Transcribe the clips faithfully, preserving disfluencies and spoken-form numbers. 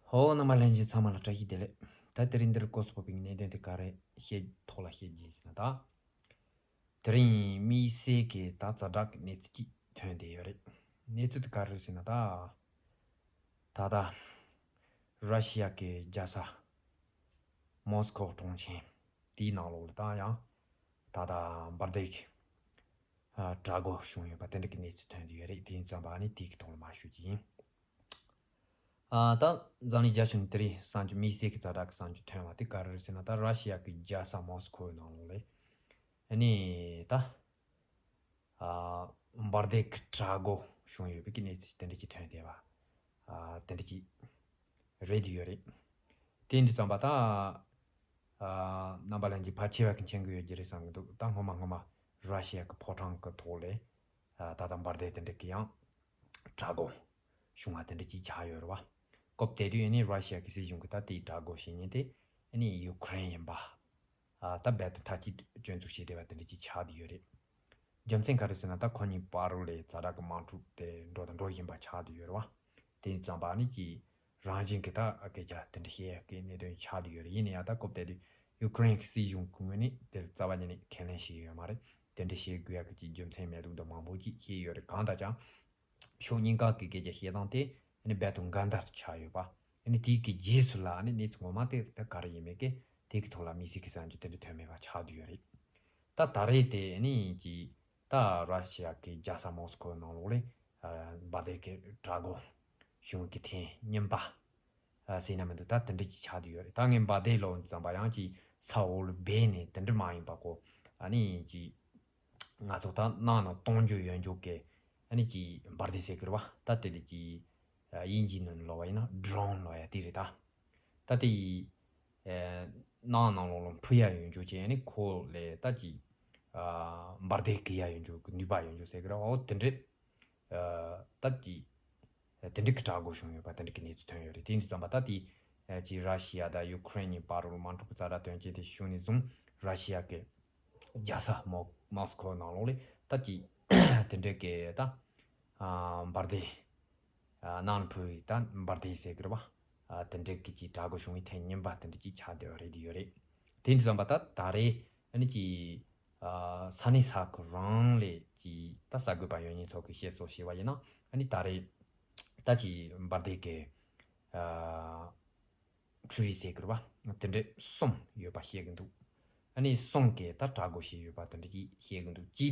ཧོ། རྣམ་པ་ལྷན་རྒྱས་ཚང་མ་ལ་བཀྲ་ཤིས་བདེ་ལེགས། ད་དེ་རིང་འདིར་སྐོར་སོགས་པའི་གནད་དོན་དེ་ག་རེ་བཤད་ཐོག་ལ་བཤད་རྒྱུ་ཡིན་ཟེར་ན། ད་དེ་རིང་དམིགས་བསལ་གྱི་ད་ཛ་དྲག་གི་གནས་ཚུལ་ཅིག་ཐོན་བསྡད་ཡོད་རེད། གནས་ཚུལ་དེ་ག་རེ་རེད་ཟེར་ན། ད་ད་ལྟ་ར་ཤི་ཡ་གི་རྒྱལ་ས་མོ་སི་ཁོ་གྲོང་ཆེན་དེའི་ནང་ལོགས་ལ་ད་ཡང་ད་ལྟ་འབར་མདེལ་གྱི་ཨ་དྲག་རྒོལ་བྱུང་ཡོད་པ་དེ་འདྲ་གི་གནས་ཚུལ་ཐོན་བསྡད་ཡོད་རེད། དེ་ཡིན་ཙང་ཨ་ནི་དེའི་ཐོག་ལ་མར་ཞུ་རྒྱུ་ཡིན། ཨ་ད་འཛམ་གླིང་རྒྱབ་ཕྱོགས་ནས་དེ་རིང་གསར་འགྱུར་དམིགས་བསལ་གྱི་ཛ་དྲག་གི་གསར་འགྱུར་ཐོན་པ་དེ་ག་རེ་རེད་ཟེར་ན། ད་ར་ཤི་ཡ་གི་རྒྱལ་ས་མོ་སི་ཁོའི་ནང་ལོགས་ལ་ཨ་ནི་ད་ཨ་འབར་མདེལ་གྱི་དྲག་རྒོལ་བྱུང་ཡོད་པའི་གི་གནས་ཚུལ་དེ་འདྲ་ཅིག་ཐོན་བསྡད་པ་ཨ་དེ་འདྲ་ཅིག་རེད་ཡོད་རེད། དེ་འདྲ་ཙམ་པ་ད་ཨ་རྣམ་པ་ལྷན་རྒྱས་ཕལ་ཆེ་བ་གི་མཁྱེན་གྱི་ཡོད་ཀྱི་རེད་བསམ་གྱི་འདུག། ད་སྔོན་མ་སྔོན་མ་ར་ཤི་ཡ་གི་ཕོ་བྲང་གི་ཐོག་ལ་ཨ་ད་ལྟ་འབར་མདེལ་དེ་འདྲ་གི་ཡང་དྲག་རྒོལ་བྱུང་བ་དེ་འདྲ་ཅིག་ཆགས་ཡོད་རེད་བ། སྐབས་དེ་དུས་ཨ་ནི་ར་ཤི་ཡ་གི་སྲིད་གཞུང་གི་ད་དེའི་དྲག་རྒོལ་བྱེད་མཁན་དེ་ཨ་ནི་ཡུ་ཁུ་རེན་ཡིན་པ། ཨ་ད་རྦད་དེ་མཐའ་གཅིག་ཏུ་སྐྱོན་འཛུགས་བྱས་བསྡད་པ་དེ་འདྲ་ཅིག་ཆགས་བསྡད་ཡོད་རེད། རྒྱུ་མཚན་ག་རེ་ཟེར་ན། ད་ཁོ་གཉིས་བར་རོ་ལ་ཛ་དྲག་གི་དམག་འཁྲུག་དེ་འགྲོ་དང་འགྲོ་བཞིན་པ་ཆགས་བསྡད་ཡོད་རེད་བ། དེ་ཡིན་ཙང་ཨ་ནི་ཅིག་རང་བཞིན་གྱི་ད་སྐད་ཆ་དེ་འདྲ་བཤད་ཡག་གི་གནད་དོན་ཆགས་བསྡད་ཡོད་རེད། ཡིན་ན་ཡང་ད་སྐབས་དེ་དུས་ཡུ་ཁུ་རེན་གྱི་སྲིད་གཞུང་གི་ངོས་ནས་དེར་རྩ་བ་ཉིད་ནས་ཁས་ལེན་བྱས་ཡོད་མ་རེད། དེ་འདྲ་བྱེད་དགོས་ཡག་གི་ཅིག་རྒྱུ་མཚན་མེད་ལུགས་འདྲ་མང་པོ་ཅིག་བཤད་ཡོད་རེད། གང་ལྟར་ཀྱང་ཕྱོགས་གཉིས་ཀ་གི་སྐད་ཆ་བཤད་སྟངས་དེ་ཨ་ནི་རྦད་དེ་འགལ་ཟླ་དུ་ཆགས་ཡོད་པ། ཨ་ནི་དེའི་གི་རྗེས་སུ་ལ་ཨ་ནི་གནས་ཚུལ་ངོ་མ་དེ་ད་ག་རེ་ཡིན་མིན་གྱི་དེ་གི་ཐོག་ལ་དམིགས་བསལ་གྱི་གསར་འགྱུར་དེ་འདྲ་ཐོན་མེད་པ་ཆགས་བསྡད་ཡོད་རེད། ད་ད་རེས་དེ་ཨ་ནི་ཅིག་ད་ར་ཤི་ཡ་གི་རྒྱལ་ས་མོ་སི་ཁོ་ནང་ལོགས་ལ་ཨ་འབར་མདེལ་གྱི་དྲག་རྒོལ་བྱུང་གི་ཐེངས་གཉིས་པ་ཨ་ཟེར་ན་མི་འདུག། ད་དེ་འདྲ་ཅིག་ཆགས་བསྡད་ཡོད་རེད། ད་ངས་འབར་མདེལ་ལབ་ཙམ་པ་ཡང་ཅིག་ས་འོག་ལ་སྦས་ནས་དེ་འདྲ་མ་ཡིན་པ་གོ། ཨ་ནི་ཅིག་ང་ཚོ་ད་ནང་ན་གཏོང་རྒྱུ་ཡོད་འཇོག་གི་ཨ་ནི་ཅིག་འབར་མདེལ་ཟེར་གི་རེད་བ། ད་དེ་ལ་ཅིག་ཨ་དབྱིན་ཇིའི་ནང་ལབ་པ་ཡིན་ན་ཌོ་རོན་ལབ་ཡ་དེ་རེད་ད། ད་དེ་ཡི་ཨ་ནང་ནང་ལོགས་ལ་འཕུར་ཡ་ཡོད་འཇོག་བྱས་ཨ་ནི་ཁོ་ལ་ད་ཅིག་ཨ་འབར་མདེལ་འགོག་ཡ་ཡོད་འཇོག་གི་ནུས་པ་ཡོད་འཇོག་ཟེར་གི་རེད་བ། འོ་དེ་འདྲ་ཨ་ད་ཅིག་དེ་འདྲ་གི་དྲག་རྒོལ་བྱུང་ཡོད་པ་དེ་འདྲ་གི་གནས་ཚུལ་ཐོན་ཡོད་རེད། དེ་ཡིན་དུས་ཙམ་པ་ད་དེ་ཨ་ཅིག་ར་ཤི་ཡ་དང་ཡུ་ཁུ་རེན་གཉིས་བར་ལ་དམག་འཁྲུག་གི་ཛ་དྲག་དོན་རྐྱེན་དེ་བྱུང་ནས་བཟུང་ར་ཤི་ཡ་གི་རྒྱལ་ས་མོ་མོ་སི་ཁོ་ནང་ལོགས་ལ་ད་ཅིག་དེ་འདྲ་གི་ད་ཨ་འབར་མདེལ་ཨ་ནང་ཕུ་ཡི་ད་འབར་མདེལ་ཟེར་གི་རེད་བ། ཨ་དེ་འདྲ་གི་ཅིག་དྲག་རྒོལ་བྱུང་བའི་ཐེངས་གཉིས་པ་དེ་འདྲ་ཅིག་ཆགས་བསྡད་པ་རེད་ཡོད་རེད། དེ་ཡིན་དུས་ཙམ་པ་ད་ད་རེས་ཨ་ནི་ཅིག་ཨ་ས་གནས་ས་ཁུལ་རང་ལ་ཅིག་ད་གསར་འགོད་པ་ཡོད་མཁན་ཚོ་གིས་བཤད་སྲོལ་བྱས་པ་ཡིན་ན། ཨ་ནི་ད་རེས་ད་ཅིག་འབར་མདེལ་གི་ཨ་འཕྲུལ་རིགས་ཟེར་གི་རེད་བ། དེ་འདྲ་གསུམ་ཡོད་པ་བཤད་གི་འདུག། ཨ་ནི་གསུམ་གི་ད་དྲག་རྒོལ་བྱས་ཡོད་པ་དེ་འདྲ་ཅིག་བཤད་གི་འདུག། གཅིག་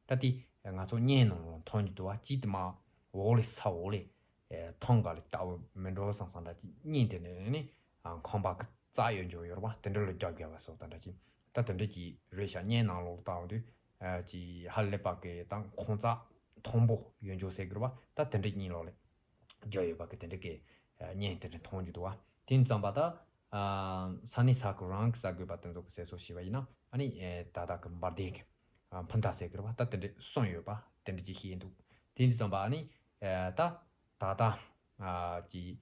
དེ་ད་དེ་ང་ཚོ་བརྙན་ནང་ལ་མཐོང་རྒྱུ་འདུག་བ། གཅིག་དེ་མར་འོག་ལ་ས་འོག་ལ་ཨེ་ཐང་ག་ལ་ལྟ་བུ་མི་འགྲོ་བསམ་བསམ་འདྲ་ཅིག། གཉིས་དེ་ནི་ཨ་ནི་ཨ་ཁང་པ་གི་རྩ་ཡོད་འཇོག་ཡོད་རེད་བ། དེ་འདྲ་ལ་རྒྱབ་བརྒྱབ་པ་སོགས་དེ་འདྲ་ཅིག་ད་དེ་འདྲ་ཅིག་རེད་ཤག། བརྙན་ནང་ལོགས་ལ་ལྟ་བ་དུས་ཨ་ཅིག་ཧ་ལས་པ་གི་ད་ཁང་རྩ་མཐོན་པོ་ཡོད་འཇོག་ཟེར་གི་རེད་བ། ད་དེ་འདྲ་གཉིས་ལོགས་ལ་རྒྱབ་ཡོད་པ་གི་དེ་འདྲ་གི་ཨ་བརྙན་དེ་འདྲ་མཐོང་རྒྱུ་འདུག་བ། དེ་ཙམ་པ་ད་ཨ་ས་གནས་ས་ཁུལ་རང་གི་གསར་འགོད་པ་དེ་ཚོ་གིས་བཤད་སྲོལ་བྱས་པ་ཡིན་ན། ཨ་ནི་ཨེ་ད་ལྟ་གི་འབར་མདེལ་གི་ཨ་འཕུར་མདའ་ཟེར་གི་རེད་བ། ད་དེ་འདྲ་གསུམ་ཡོད་པ་དེ་འདྲ་ཅིག་བཤད་འདུག། དེ་ཙམ་པ་ཨ་ནི་ཨེ་ད་ད་ལྟ་ཨ་ཅིག་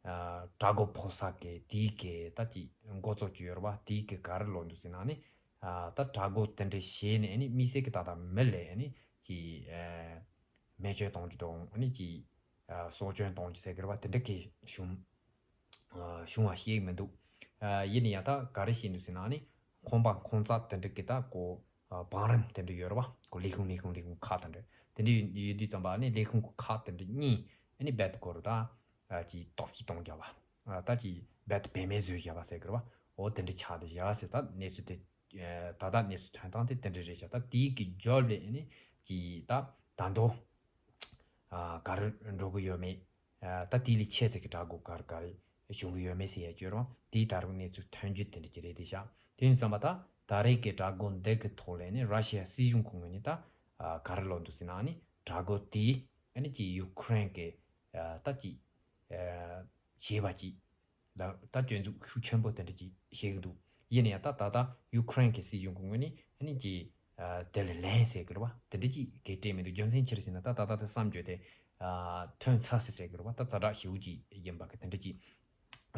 ཨ་དྲག་རྒོལ་ཕོག་ས་གི་དེའི་གི་ད་ཅིག་འགོ་གཙོ་ཅིག་ཡོད་རེད་བ། དེའི་གི་ག་རེ་ལབ་འདུག་ཟེར་ན། ཨ་ནི་ཨ་ད་དྲག་རྒོལ་དེ་འདྲ་བྱས་ནས་ཨ་ནི་དམིགས་བསལ་གི་ད་ལྟ་མི་ལ་ཨ་ནི་ཅིག་ཨ་རྨས་སྐྱོན་གཏོང་རྒྱུ་དང་ཨ་ནི་ཅིག་ཨ་སྲོག་སྐྱོན་གཏོང་རྒྱུ་ཟེར་གི་རེད་བ། དེ་འདྲ་གི་བྱུང་ཨ་བྱུང་བ་ཤེས་ཀྱི་མི་འདུག། ཨ་ཡིན་ན་ཡང་ད་ག་རེ་བྱས་འདུག་ཟེར་ན། ཨ་ནི་ཁང་པ་ཁང་རྩ་དེ་འདྲ་གི་ད་ཀོ་ཨ་བང་རིམ་དེ་འདྲ་ཡོད་རེད་བ། ཀོ་ལས་ཁུངས་ལས་ཁུངས་ལས་ཁུངས་ཁག་དེ་འདྲ་དེ་འདྲ་ཡོད་ཡོད་དུས་ཙམ་པ། ཨ་ནི་ལས་ཁུངས་ཀྱི་ཁག་དེ་འདྲ་གཉིས་ཨ་ནི་རྦད་དེ་ཀོ་རུ་ད་ཨ་ཅིག་གཏོར་བཤིག་གཏོང་རྒྱབ་པ། ཨ་ད་ཅིག་རྦད་དེ་བེད་མེད་བཟོས་བཞག་པ་ཟེར་གི་རེད་བ། འོ་དེ་འདྲ་ཆགས་བསྡད་བཞག་ཟེར། ད་གནས་ཚུལ་དེ་ཨ་ད་ལྟ་གནས་ཚུལ་ཐོན་སྟངས་དེ་དེ་འདྲ་རེད་ཤག། ད་དེའི་གི་རྒྱབ་ལ་ཨ་ནི་ཅིག་ད་ད་དུང་ཨ་ག་རེ་འགྲོ་གི་ཡོད་མེད། ཨ་ད་དེ་ལས་ཆེ་ཙམ་གྱི་དྲག་རྒོལ་ག་རེ་ག་རེ་བྱུང་གི་ཡོད་མེད་ཟེར་ཡ་ཅིག་ཡོད་རེད་བ། དེའི་ད་རུང་གནས་ཚུལ་ཐོན་རྒྱུ་དེ་འདྲ་ཅིག་རེད་བསྡད་ཤག། དེ་ཡིན་ཙམ་པ་ད་ད་རེས་ཀྱི་དྲག་རྒོལ་འདི་གི་ཐོག་ལ་ནི་ར་ཤི་ཡ་སྲིད་གཞུང་གི་ངོས་ནས་ད་ཨ་ག་རེ་ལབ་འདུག་ཟེར་ན། ཨ་ནི་དྲག་རྒོལ་དེ་ཨ་ནི་ཅིག་ཡུ་ཁུ་རེན་གྱི་ཨ་ད་ཅིག་ཨ་བྱས་པ་ཅིག་ལ་ད་སྐྱོན་འཛུགས་ཤུགས་ཆེན་པོ་དེ་འདྲ་ཅིག་བྱེད་ཀྱི་འདུག། ཡིན་ན་ཡང་ད་ད་ལྟ་ཡུ་ཁུ་རེན་གྱི་སྲིད་གཞུང་གི་ངོས་ནས་ཨ་ནི་ཅིག་ཨ་དེ་ལ་ལན་ཟེར་གི་རེད་བ། དེ་འདྲ་ཅིག་གི་སྤྲད་མི་འདུག། རྒྱུ་མཚན་ཅི་རེད་ཟེར་ན། ད་ད་ལྟ་དེ་བསམ་བརྗོད་དེ་ཨ་ཐོན་ཚར་ཟེར་ཟེར་གི་རེད་བ། ད་ཛ་དྲག་ཞེ་པོ་ཅིག་ཡིན་པ་གི་དེ་འདྲ་ཅིག་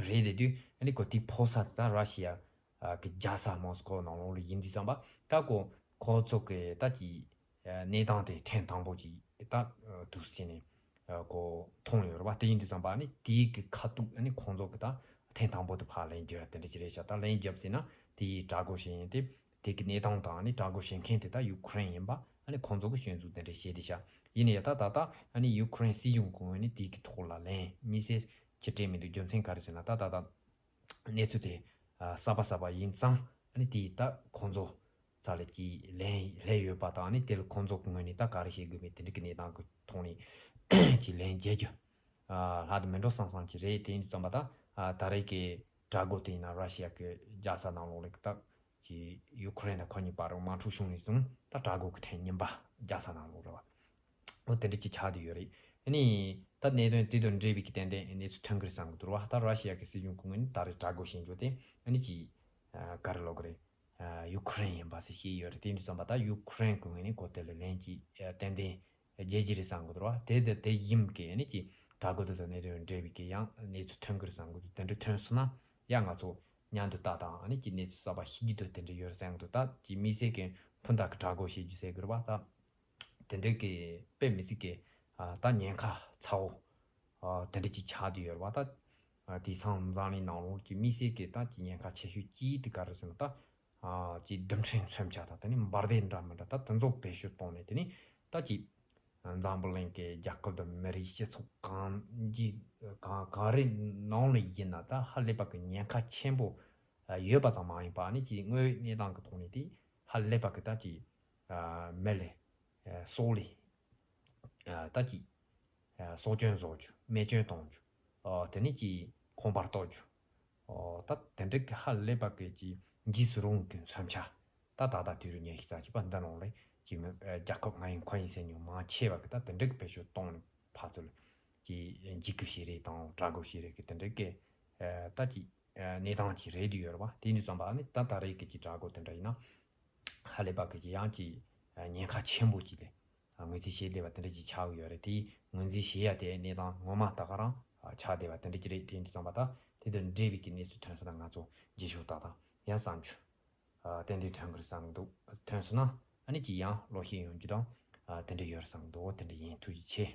རེད་དེ་དུས། ཨ་ནི་ཀོ་དེ་ཕོག་ས་དེ་ད་ར་ཤི་ཡ་གི་རྒྱལ་ས་མོ་སི་ཁོ་ནང་ལོགས་ལ་ཡིན་དུས་ཙམ་པ། ད་ཀོ་ཁོ་ཚོ་གི་ད་ཅིག་གནས་སྟངས་དེ་ཐེངས་དང་པོ་ཅིག་ད་འདུག་ཟེར་ནས་ ཨ་གོ་མཐོང་ཡོད་རེད་བ། དེ་ཡིན་དུས་ཙམ་པ་ནི་དེའི་གི་ཁ་ཐུག་ཨ་ནི་ཁོང་ཚོ་གི་ད་ཐེངས་དང་པོ་དེ་ཕར་ལན་རྒྱབ་དེ་འདྲ་ཅིག་རེད་ཤག་ད་ལན་རྒྱབ་ཟིན་ན་དེ་ཡིས་དྲག་རྒོལ་བྱེད་ཡིན་ཏེ། དེ་གི་གནས་སྟངས་དང་ཨ་ནི་དྲག་རྒོལ་བྱེད་མཁན་དེ་ད་ཡུ་ཁུ་རེན་ཡིན་པ་ཨ་ནི་ཁོང་ཚོ་གི་སྐྱོན་འཛུགས་དེ་འདྲ་བྱས་ཏེ་ཤག་ཡིན་ན་ཡང་ད་ད་ད་ཨ་ནི་ཡུ་ཁུ་རེན་སྲིད་གཞུང་གི་ངོས་ནས་དེ་གི་ཐོག་ལ་ལན་དམིགས་བསལ་ཅིག་སྤྲད་མི་འདུག་རྒྱུ་མཚན་ག་རེ་ཟེར་ན་ད་ད་ད་གནས་ཚུལ་དེ་ཨ་གསར་པ་གསར་པ་ཡིན་ཙང་ཨ་ནི་དེ་ད་ཁོང་ཚོ་རྩ་ལས་ཀྱི་ལན་སླེབས་ཡོད་པ་དང་ཨ་ནི་དེ་ལ་ཁོང་ཚོ་གི་ངོས་ནས་ད་ག་རེ་བྱེད་དགོས་མིན་དེ་འདྲ་གི་གནས་སྟངས་ཀྱི་ཐོག་ནས་ཀྱི་ལན་རྒྱག་རྒྱུ་ཨ་ལྷག་ཏུ་མི་འགྲོ་བསམ་བསམ་ཅིག་རེད། དེ་ཡིན་དུས་ཙམ་པ་ད་ཨ་ད་རེས་ཀྱི་དྲག་རྒོལ་དེ་ཡིན་ན་ར་ཤི་ཡ་གི་རྒྱལ་ས་ནང་ལོགས་ལ་ད་ཀྱི་ཡུ་ཁུ་རེན་དང་ཁོ་གཉིས་བར་དམག་འཁྲུག་བྱུང་ནས་བཟུང་ད་དྲག་རྒོལ་གྱི་ཐེངས་གཉིས་པ་རྒྱལ་ས་ནང་ལོགས་རེད་བ། འོ་དེ་འདྲ་ཅིག་ཆགས་བསྡད་ཡོད་རེད། ཨ་ནི་ད་གནད་དོན་དེ་དང་འབྲེལ་བའི་གི་ཏན་ཏན་གནས་ཚུལ་ཐོན་གི་རེད་བསམ་གི་འདུག་ར་བ། ད་ར་ཤི་ཡ་གི་སྲིད་གཞུང་གི་ངོས་ནས་ད་རེས་དྲག་རྒོལ་བྱེད་རྒྱུ་དེ་ཨ་ནི་ཅིག་ཨ་ག་རེ་ལབ་གི་རེད། ཨ་ཡུ་ཁུ་རེན་ཡིན་པ་ཟེར་བཤད་ཡོད་རེད། དེ་འདྲ་ཙམ་པ་ད་ཡུ་ཁུ་རེན་གི་ངོས་ནས་གོ་དེ་ལ་ལན་ཅིག་ཨ་ཏན་ཏན་རྒྱག་གི་རེད་བསམ་གི་འདུག་ར་བ། དེ་དེ་དེ་ཡིན་གི་ཨ་ནི་ཅིག་དྲག་རྒོལ་དེ་དང་གནད་དོན་འབྲེལ་བའི་གི་ཡང་གནས་ཚུལ་ཐོན་གི་རེད་བསམ་གི་འདུག་དེ་འདྲ་ཐོན་སོང་ན་ཡང་ང་ཚོ་མཉམ་དུ་ལྟ་དང་ཨ་ནི་ཅིག་གནས་ཚུལ་གསར་པ་ཤེས་རྒྱུ་དང་དེ་འདྲ་ཡོད་རེད་བསམ་གི་འདུག་ད་ཅིག་དམིགས་བསལ་གི་སྤུན་ཟླ་གི་དྲག་རྒོལ་བྱེད་རྒྱུ་ཟེར་གི་རེད་བ། ད་དེ་འདྲའི་གི་དཔེ་མི་སྲིད་གི་ཨ་ད་ཉེན་ཁ་ཚ་བོ་ཨ་དེ་འདྲ་ཅིག་ཆགས་བསྡད་ཡོད་རེད་བ། ད་ཨ་དེང་སང་འཛམ་གླིང་ནང་ལོགས་ཀྱི་དམིགས་བསལ་གི་ད་ཀྱི་ཉེན་ཁ་ཆེ་ཤོས་གཅིག་དེ་ག་རེ་ཟེར་ན་ད་ཨ་ཀྱི་རྡུལ་ཕྲན་མཚོན་ཆ་དང་དེ་ནི་འབར་མདེལ་འདྲ་མི་འདྲ་ད་དེ་ཚོ་བེད་སྤྱོད་བཏང་ནས་དེ་ནི་ད་ཀྱི་འཛམ་བུ་གླིང་གི་རྒྱལ་ཁབ་དང་མི་རིགས་སྤྱི་ཚོགས་གང་ཅི་གང་ག་རེ་ནང་ལ་ཡིན་ན་ད་ཧ་ལས་པ་གི་ཉེན་ཁ་ཆེན་པོ་ཨ་ཡོད་པ་ཙམ་མ་ཡིན་པ་ནི་ཀྱི་དངོས་ཡོད་གནས་སྟངས་གི་ཐོག་ནས་དེ་ཧ་ལས་པ་གི་ད་ཀྱི་ཨ་མི་ལ་ཨ་སྲོག་ལ་ཨ་ད་ཀྱི་ཨ་སྲོག་སྐྱོན་བཟོ་རྒྱུ་རྨས་སྐྱོན་གཏོང་རྒྱུ་ཨ་དེ་ནས་ཀྱི་ཁང་པ་གཏོར་རྒྱུ་ཨ་ད་དེ་འདྲ་གི་ཧ་ལས་པ་གི་ཀྱི་འཇིགས་སུ་རུང་གི་མཚོན་ཆ་ད་ད་ལྟ་དུས་རབས་ཉི་ཤུ་རྩ་གཅིག་པ་འདི་ནང་ལ་ཀྱི་མི་ཨ་རྒྱལ་ཁབ་ང་ཡིན་ཁོ་ཡིན་ཟེར་མཁན་མང་ཆེ་བ་གི་ད་དེ་འདྲ་གི་བེད་སྤྱོད་གཏོང་ནས་ཕར་ཚུར་ལ་ཀྱི་འཇིགས་སྐུལ་བྱེད་རེས་དང་དྲག་རྒོལ་བྱེད་རེས་གི་དེ་འདྲ་གི་ཨ་ད་ཀྱི་ཨ་གནས་སྟངས་ཀྱི་རེད་དུ་ཡོད་རེད་བ། དེ་འདྲ་ཙམ་པ་ནི་ད་ད་རེས་ཀྱི་ཀྱི་དྲག་རྒོལ་དེ་འདྲ་ཡིན་ན་ཧ་ལས་པ་གི་ཀྱི་ཡང་ཀྱི་ཨ་ཉེན་ཁ་ཆེན་པོ་ཅིག་ལས་ཨ་ངོས་འཛིན་བྱེད་བསྡད་པ་དེ་འདྲ་ཅིག་ཆགས་ཡོད་རེད། དེ་ངོས་འཛིན་བྱེད་ཡ་དེ་གནས་སྟངས་ངོ་མ་ད་ག་རང་ཨ་ཆགས་བསྡད་པ་དེ་འདྲ་ཅིག་རེད། དེ་འདྲ་ཙམ་པ་ད་དེ་དང་འབྲེལ་བའི་ཀྱི་གནས་ཚུལ་ཐོན་སོང་ན་ང་ཚོ་རྗེས་ཕྱོགས་ད་ད་ཡང་བསམ་རྒྱུ་ཨ་ཏན་ཏན་ཐོན་གི་རེད་བསམ་གི་འདུག་ཐོན་སོང་ན་ཨ་ནི་ཀྱི་ཡང་བློ་ཤེས་ཡོང་རྒྱུ་དང་ཨ་དེ་འདྲ་ཡོད་རེད་བསམ་གི་འདུག་དེ་འདྲ་ཡིན། ཐུགས་རྗེ་ཆེ།